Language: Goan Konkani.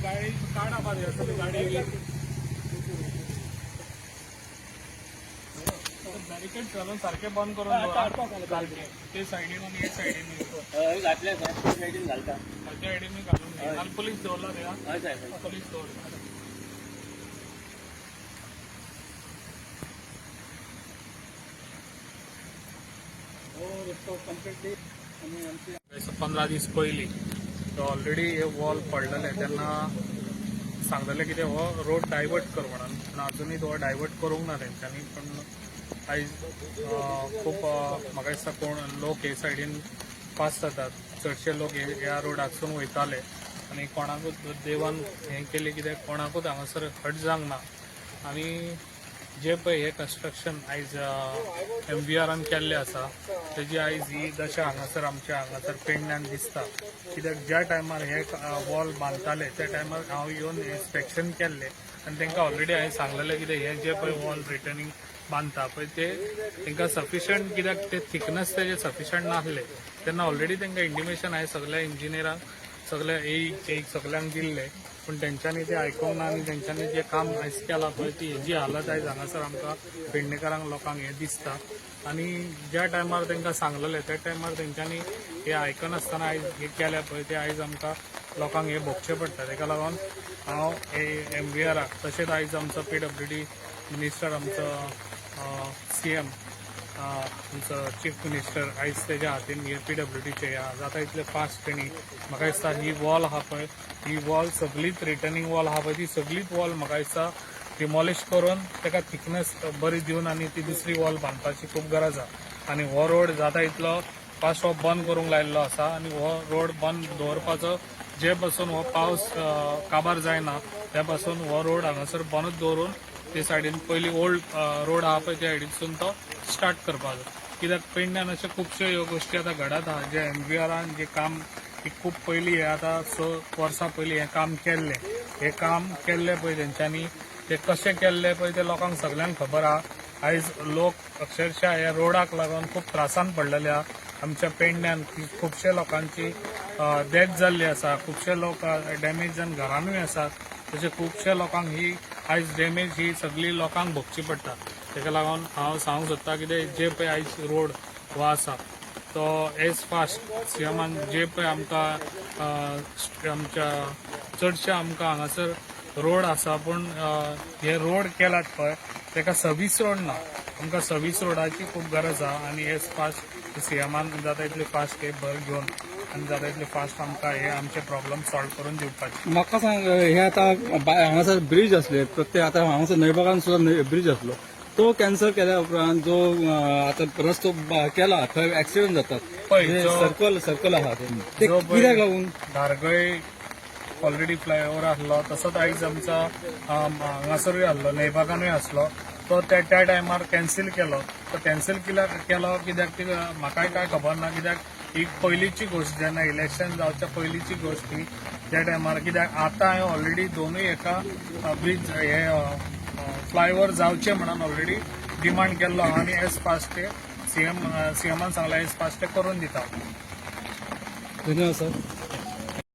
गाडी काडा पार गाडी बॅरिकेड घालून सारखे बंद करून दवरा. सारखे ते सायडीन आनी हे सायडीन. हय, घातले साहेब, सायडीन घालता. त्या सायडीन घालून घे. आनी पुलीस दवरला ते. हय साहेब. पुलीस दवरला. हो, रस्तो कम्प्लिटली आनी आमची 15 दीस पयलीं ऑलरेडी हे वॉल पडलेले तेन्ना सांगलेले कितें हो रोड डायवर्ट कर म्हणून, पूण अजुनूय तो डायवर्ट करूंक ना तेंच्यांनी. पूण आयज खूब म्हाका दिसता कोण लोक हे सायडीन पास जातात, चडशे लोक ह्या रोडाकसून वयताले आनी कोणाकूच देवान हें केलें कित्याक कोणाकूच हांगासर हट जावंक ना. आनी जे पळय हे कन्स्ट्रक्शन आयज एमवीआरान केल्लें आसा, तेजी आयज ही दशा हांगासर आमच्या हांगासर पेडण्यान दिसता. कित्याक ज्या टायमार हे वॉल बांदताले त्या टायमार हांव येवन इन्स्पेक्शन केल्लें आनी तांकां ऑलरेडी हांवें सांगलेलें कितें हे जे पळय वॉल रिटर्निंग बांदता पळय ते तांकां सफिशंट, कित्याक ते थिकनस तेजे सफिशंट नासले. तेन्ना ऑलरेडी तांकां इंटिमेशन हांवें सगल्या इंजिनियरांक, सगल्या एक सगल्यांक दिल्ले, पूण तेंच्यांनी ते आयकूंक ना आनी तेंच्यांनी जे काम आयज केलां पळय ती हेजी हालत आयज हांगासर आमकां पेडणेकारांक लोकांक हें दिसता. आनी ज्या टायमार तांकां सांगलेलें त्या टायमार तेंच्यांनी हे आयकनासतना आयज हें केलें पळय तें आयज आमकां लोकांक हें भोगचें पडटा. तेका लागून हांव एमवीआराक तशेंच आयज आमचो पीडब्ल्यूडी मिनिस्टर, आमचो सीएम, आमचो चीफ मिनिस्टर, आयज तेज्या हातीन हे पीडब्ल्यूडीचे जाता इतले फास्ट तेणी म्हाका दिसता ही वॉल आहा पळय, ही वॉल सगळीच रिटर्निंग वॉल आहा पळय, ती सगळीच वॉल म्हाका दिसता डिमॉलिश करून ताका थिकनस बरी दिवन आनी ती दुसरी वॉल बांदपाची खूब गरज आहा. आनी हो रोड जाता इतलो फास्ट हो बंद करूंक लायिल्लो आसा आनी हो रोड बंद दवरपाचो, जे पासून हो पावस काबार जायना त्या पासून हो रोड हांगासर बंदूच दवरून ते सायडीन पयलीं ओल्ड रोड आहा पळय त्या सायडीनसून तो स्टार्ट करपाचो. कित्याक पेडण्यान अशे खुबश्यो ह्यो गोश्टी आतां घडत आहा. जे एमवीआरान जे काम एक खूब पयलीं हे आतां 6 वर्सां पयलीं हें काम केल्लें, हें काम केल्लें पळय तेंच्यांनी तें कशें केल्लें पळय तें लोकांक सगल्यांक खबर आहा. आयज लोक अक्षरशः ह्या रोडाक लागून खूब त्रासान पडलेले आहा. आमच्या पेडण्यान खुबशे लोकांची डेथ जाल्ली आसा, खुबशे लोक डॅमेज जावन घरानूय आसात. तशें खुबशे लोकांक ही आयज डॅमेज ही सगळी लोकांक भोगची पडटा. ताका लागून हांव सांगूंक सोदता कितें, जे पळय आयज रोड हो आसा तो एज फास्ट सीएमान जे पळय आमकां आमच्या चडशे आमकां हांगासर रोड आसा, पूण हे रोड केलात पळय ताका सर्वीस रोड ना. आमकां सर्वीस रोडाची खूब गरज आहा आनी एज फास्ट सीएमान जाता इतले फास्ट हे भर घेवन आनी जाता इतले फास्ट आमकां हे आमचे प्रॉब्लम सॉल्व करून दिवपाचे. म्हाका सांग, हे आतां हांगासर ब्रिज आसले प्रत्येक, आतां हांगासर न्हंयबागान सुद्दां ब्रिज आसलो, तो कॅन्सल केल्या उपरांत जो आतां रस्तो केला थंय एक्सिडंट जातात. पळय, सर्कल सर्कल आहा ते जो पळय कित्याक लागून? धारगळे ऑलरेडी फ्लायओव्हर आसलो, तसोच आयज आमचा हांगासरूय आसलो, न्हंयबागानूय आसलो, तो त्या त्या टायमार कॅन्सील केलो. तो कॅन्सील केलो कित्याक ती म्हाकाय कांय खबर ना. कित्याक ही पयलींची गोश्ट, जेन्ना इलेक्शन जावच्या पयलींची गोश्ट ही त्या टायमार. कित्याक आतां हांवें ऑलरेडी दोनूय एका ब्रिज हे फ्लायओव्हर जावचे म्हणून ऑलरेडी डिमांड केल्लो आहा आनी एज फास्ट ते सीएमान सांगला एज फास्ट ते करून दिता. धन्यवाद सर.